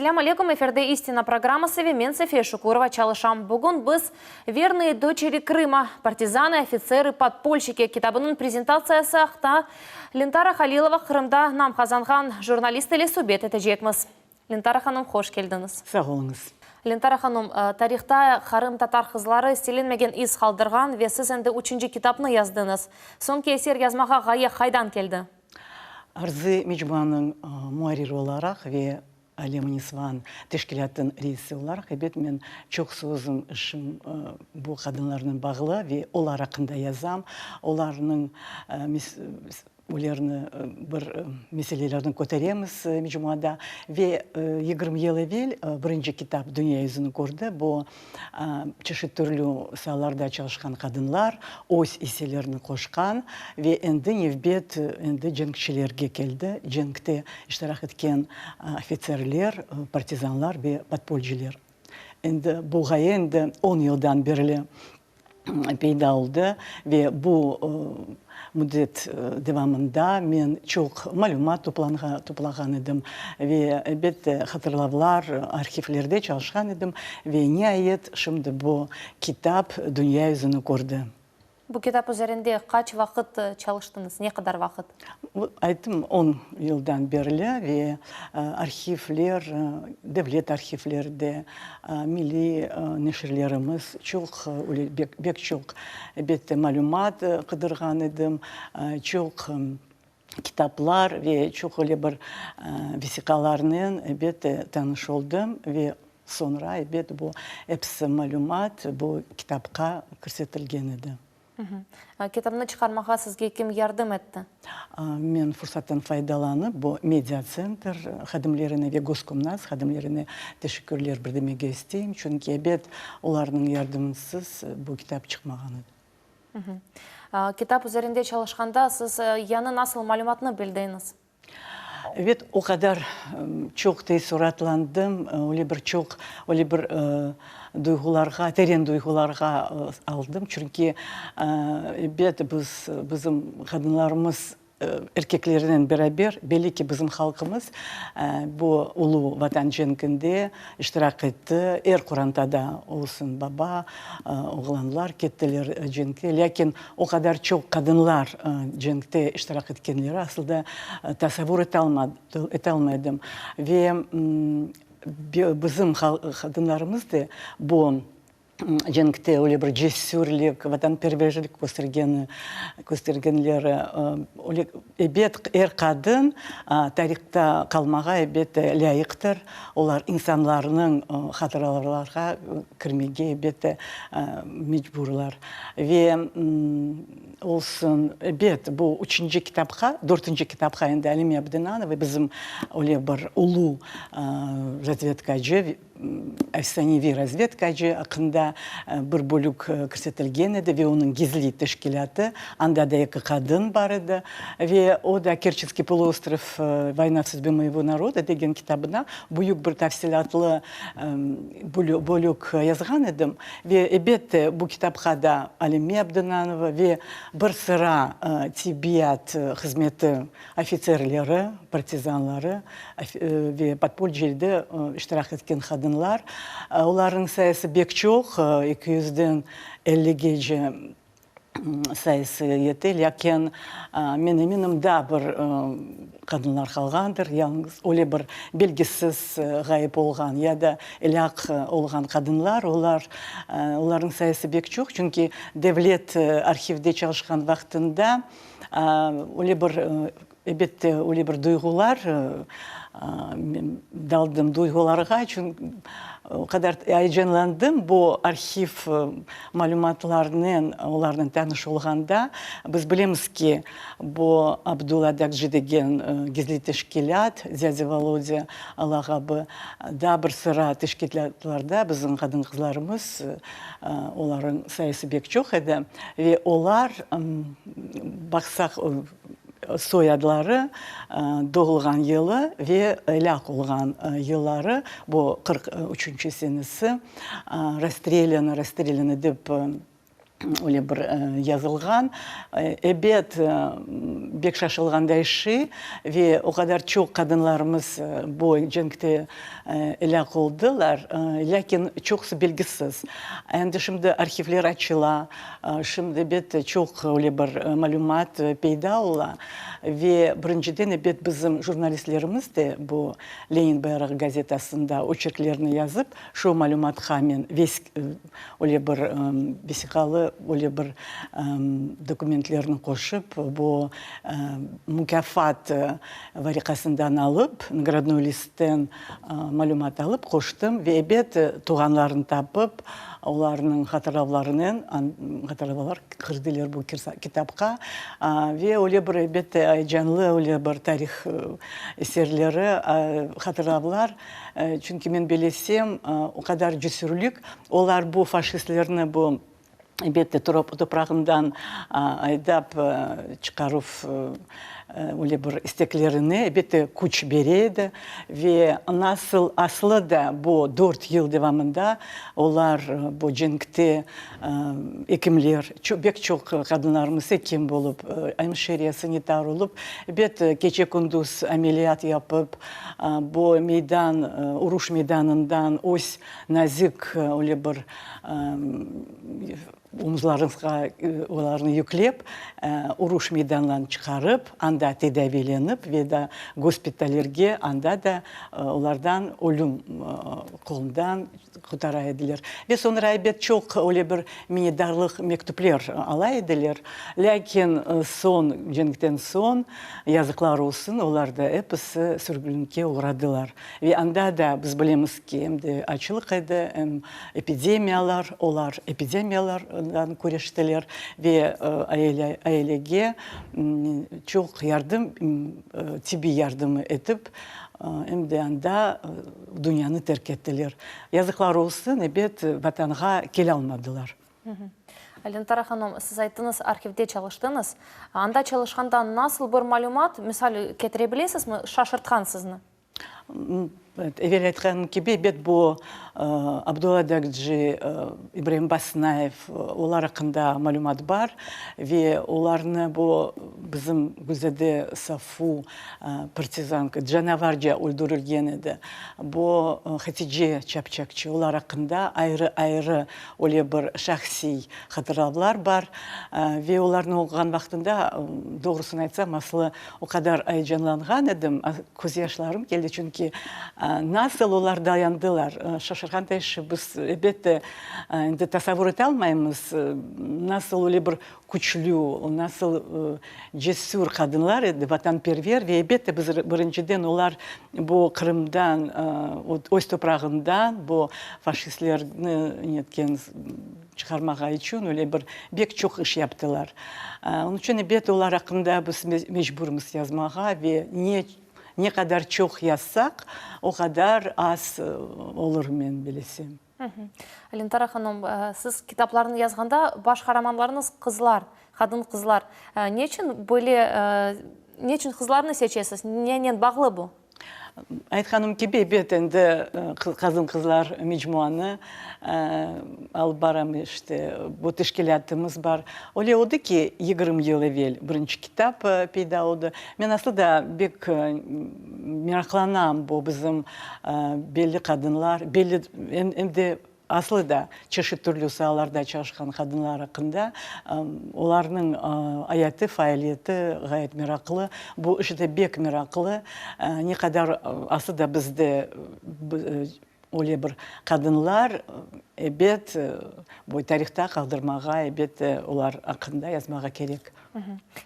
Selâm aleyküm, efirde İstina programması ve men Safiye Şukurova çalışam. Bugün biz Vernıye doçeri Krıma, partizanı, ofitserı, podpolşçiki kitabınıñ prezentatsiyası aqta Lentara Halilova Qırımda nam qazanğan jurnalist ile subet etecekmiz. Lentara hanım, hoş keldiñiz. Sağ oluñız. Lentara hanım, tarihta qırımtatar qızları silinmegen iz qaldırğan ve siz endi üçünci kitapnı yazdıñız. Soñki eser yazmağa ğaye qaydan keldi? Arzı mecmuanıñ muarriri olaraq ve Alem-i Nisvan teşkilâtınıñ reisi olaraq, ebet, men çoqusı özüm işim bu qadınlarnen bağlı ve olar aqqında yazam. Olarnıñ Olarnı bir meselelerni köteremiz mecmuada. Ve 20 yıl evel birinci kitap dünya yüzüni kördi. Bu, çeşit türlü saalarda çalışqan qadınlar öz isselerini qoşqan ve endi nevbet endi cenkçilerge keldi, cenkte iştirak etken ofitserler, partizanlar ve podpolciler. Endi bu ğaye endi on yıldan berli peyda oldı ve bu müddet devamında men çoq malümat toplağan edim ve, elbette, hatırlavlar, arhivlerde çalışqan edim ve niayet şimdi bu kitap dünya yüzüni kördi. Bu kitap üzerinde qaç vaqıt çalıştıñız, ne qadar vaqıt? Ayttım, on yıldan berli ve arhivler, devlet arhivlerde, milliy neşirlerimiz çoq, pek çoq, elbette, malümat qıdırğan edim, çoq kitaplar ve çoq öyle bir vesiqalarnen, elbette, tanış oldım ve soñra, elbet, bu episi malümat bu kitapqa kirsetilgen edi. Kitapnı çıqarmağa sizge kim yardım etti? Men fursattan faydalanıp, bu Media-tsentr hadimlerine ve Goskomnats hadimlerine teşekkürler bildirmege isteyim, çünki, ebet, olarnıñ yardımısız bu kitap çıqmağan edi. Kitap üzerinde çalışqanda siz yañı nasıl malümatnı bildiñiz? Ebet, o qadar çoq teessuratlandım, öyle bir çoq, öyle bir duyğularğa, teren duyğularğa aldım, çünki, ebet, biz, bizim qadınlarımız erkeklernen beraber, belli ki, bizim halqımız bu Ulu Vatan cenkinde iştirak etti, er qorantada olsun baba, oğlanlar kettiler cenkke, lâkin o qadar çoq qadınlar cenkte iştirak etkenleri asıl da tasavvur etalmaydım. Ve bizim qadınlarımız da bu cenkte öyle bir cesürlik, vatanperverlik köstergeni, köstergenleri, öyle, ebet, er qadın tarihta qalmağa, ebet, lâyıqtır. Olar insanlarnıñ hatıralarğa kirmege, elbette, mecburlar. Ve olsun, ebet, bu üçünci kitapqa, dörtünci kitapqa endi Alime Abdenanova, bizim öyle bir ulu razvedkacı, efsaneviy razvedkacı aqqında bir bölük kirsetilgen edi ve onıñ gizli teşkilâtı, anda da eki qadın bar edi. Ve o da Kerçenskiy poluostrov, voyna v sudbe moyego naroda degen kitabına büyük bir tafsilâtlı bölük yazğan edim. Ve, ebette, bu kitapqa da Alime Abdınanova ve bir sıra tibbiyat hızmeti ofitserleri, partizanları ve podpolcede iştirak etken qadınlar, olarnıñ sayısı bek çoq, eki yüzden elligece sayısı yete, lâkin men eminim, daa bir qadınlar qalğandır, yalıñız öyle bir belgisiz ğayıp olğan ya da elâk olğan qadınlar, olar, olarnıñ sayısı bek çoq, çünki devlet arhivde çalışqan vaqtında öyle bir, elbette, öyle bir duyğular, men daldım duyğularğa, o qadar eyecanlandım bu arhiv malümatlarnen, olarnen tanış olğanda. Biz bilemiz ki, bu Abdulla Dagcı degen gizli teşkilât, Dâdâ Volodâ lağabı, daa bir sıra teşkilâtlarda bizim qadın-qızlarımız, olarnıñ sayısı bek çoq edi ve olar, baqsaq, soyadları, doğulğan yılı ve elâk olğan yılları, bu 43-nci senesi, rasstrelânı, rasstrelânı dep. Öyle bir yazılğan. Ebet, bek şaşılğanday şey ve o qadar çoq qadınlarımız bu cenkte elâk oldılar, lâkin çoqusı belgisiz. Endi şimdi arhivler açıla, şimdi, ebet, çoq öyle bir malümat peyda ola ve birinciden, ebet, bizim jurnalistlerimiz de bu Lenin bayrağı gazetasında oçerklerni yazıp, şu malümatqa men Öyle bir vesiqalı, öyle bir dokumentlerni qoşıp, bu mukâfat variqasından alıp, nagradnoy listten malümat alıp qoştım ve ebet, tuvğanlarını tapıp, olarnıñ hatırlavlarınen, hatırlavalar kirdiler bu kitapqa ve öyle bir, ebet, ayecanlı öyle bir tarih eserleri, hatırlavlar. Çünki men belesem, o qadar cesürlik, olar bu faşistlerni bu, elbette, toprağından aydap çıqaruv öyle bir isteklerine, elbette, küç bere edi. Ve nasıl aslı da bu dört yıl devamında olar bu cenkte ekimler, bek çoq qadınlarımız ekim bolıp, emşire, sanitar olıp, elbet, gece-kündüz ameliyat yapıp, Bu meydan, uruş meydanından öz nazik öyle bir omuzlarıñızğa olarnı yüklep, uruş meydanından çıqarıp, anda tedaviylenip ve da gospitallerge anda da olardan ölüm qolundan qurtara ediler. Ve soñra, ebet, çoq öyle bir minnetdarlıq mektüpler ala ediler. Lâkin soñ, cenkten soñ, yazıqlar olsun, olar da episi sürgünlikke oğradılar. Ve anda da biz bilemiz ki, em de açlıq edi, em epidemiyalar, olar epidemiyalardan küreştiler ve ailege çoq yardım, tibbiy yardımı etip, em de anda dünyanı terk ettiler. Yazıqlar olsun, ebet, Vatanğa kelâlmadılar. Lentara hanım, siz ayttıñız, arhivde çalıştıñız. Anda çalışqanda nasıl bir malümat, misal ketire bilesizmi, şaşırtqan sizni? Evel aytqanım kibi, ebet, bu Abdulla Dagci, İbraim Basnayev, olar aqqında malümat bar ve olarnı bu bizim Gülzade Safu partizanka canavarca öldürilgen edi. Bu Hatice Çapçakçı, olar aqqında ayrı-ayrı öyle bir şahsiy hatıravlar bar ve olarnı oquğan vaqtında, doğrusını aytsam, aslı o qadar ayecanlanğan edim, közyaşlarım keldi, çünki nasıl olar dayandılar, şaşırğan da iş, biz, elbette, endi tasavvur etalmaymız, nasıl öyle bir küçlü, nasıl cesür qadınlar edi, vatanperver ve, elbette, biz birinciden olar bu Qırımdan, öz toprağından bu faşistlerni netken çıqarmağa içün öyle bir bek çoq iş yaptılar. Onıñ içün, elbette, olar aqqında biz mecburmız yazmağa ve ne ne qadar çoq yazsaq, o qadar az olur, men bilesem. Lentara hanım, siz kitaplarnı yazğanda baş qaramanlarıñız qızlar, qadın-qızlar. Ne içün böyle, ne içün qızlarnı seçesiz? Nenen bağlı bu? Aytqanım kibi, ebet, endi Qadın-qızlar mecmuanı alıp baram, işte, bu teşkilâtımız bar. Öyle oldı ki, 20 yıl evel birinci kitap peyda oldı. Men aslı da bek meraqlanam bu bizim belli qadınlar, belli em de aslı da çeşit türlü saalarda çalışqan qadınlar aqqında. Olarnıñ ayatı, faaliyeti ğayet meraqlı. Bu iş de bek meraqlı. Ne qadar aslı da bizde öyle bir qadınlar, ebet, bu tarihta qaldırmağa, ebet, olar aqqında yazmağa kerek.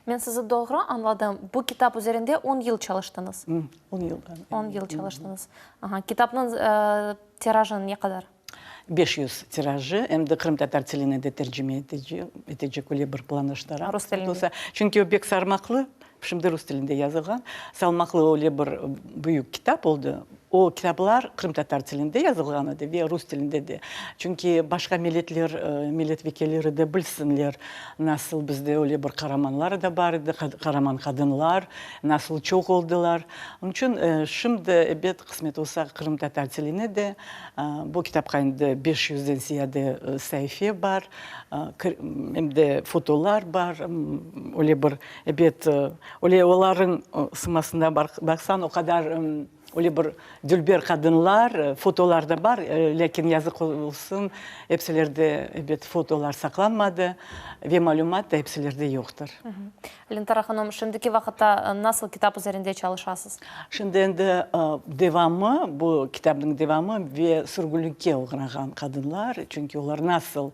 Men sizi doğru añladım, bu kitap üzerinde on yıl çalıştıñız? On yıl. On yıl çalıştıñız. Aha, kitapnıñ tirajı ne qadar? 500 tirajı, em de qırımtatar tiline de tercime etecek öyle bir planlaştıram. Rus tilinde. Çünki o bek sarmaqlı, şimdi rus tilinde yazılğan, salmaqlı öyle bir büyük kitap oldı. O kitaplar qırımtatar tilinde yazılğan edi ve rus tilinde de. Çünki başqa milletler, millet vekilleri de bilsinler, nasıl bizde öyle bir qaramanlar da bar edi, qaraman qadınlar, nasıl çoq oldılar. Onıñ içün şimdi, ebet, qısmet olsa, qırımtatar tiline de bu kitapqa endi beş yüzden ziyade saife bar, em de fotolar bar, öyle bir, ebet, öyle olarnıñ sımasına baqsañ, o qadar Öyle bir dülber qadınlar, fotolar da bar, lâkin yazıq olsun, epsilerde, ebet, fotolar saqlanmadı ve malümat da epsilerde yoqtır. Lentara hanım, şimdiki vaqıtta nasıl kitap üzerinde çalışasız? Şimdi endi devamı, bu kitapnıñ devamı ve sürgünlikke oğrağan qadınlar, çünki olar nasıl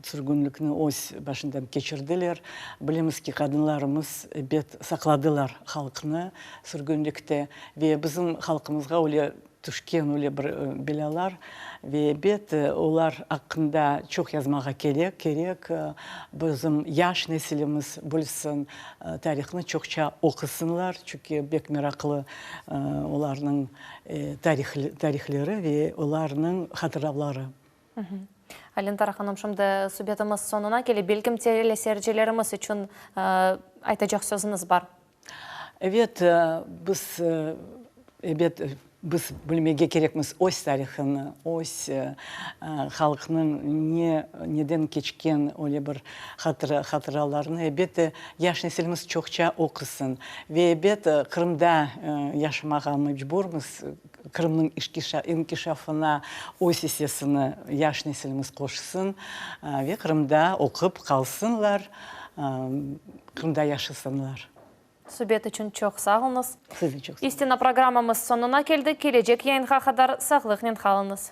sürgünlikni öz başından keçirdiler, bilemiz ki, qadınlarımız, ebet, saqladılar halqnı, Sürgünlikte ve bizim halqımızğa öyle tüşken öyle bir belâlar ve ebet, olar aqqında çoq yazmağa kerek, kerek bizim yaş nesilimiz bilsin, tarihnı çoqça oqusınlar, çünki bek meraqlı olarnıñ tarihleri ve olarnıñ hatıravları. Lentara hanım, şimdi subetimiz soñuna kele, belkim teleseyircilerimiz içün aytacaq sözüñiz bar? Evet, biz, ebet, biz bilmege kerekmiz öz tarihını, öz halqnıñ ne, neden keçken öyle bir hatıralarını, ebet, yaş nesilimiz çoqça oqusın. Ve, ebet, Qırımda yaşamağa mecburmız, Qırımnıñ inkişafına öz issesini yaş nesilimiz qoşsın ve Qırımda oqup qalsınlar, Qırımda yaşasınlar. Subet içün çoq sağ oluñız. Siz de çoq sağ oluñız. İstina programmamız soñuna keldi. Kelecek yayınğa qadar sağlıqnen qalıñız.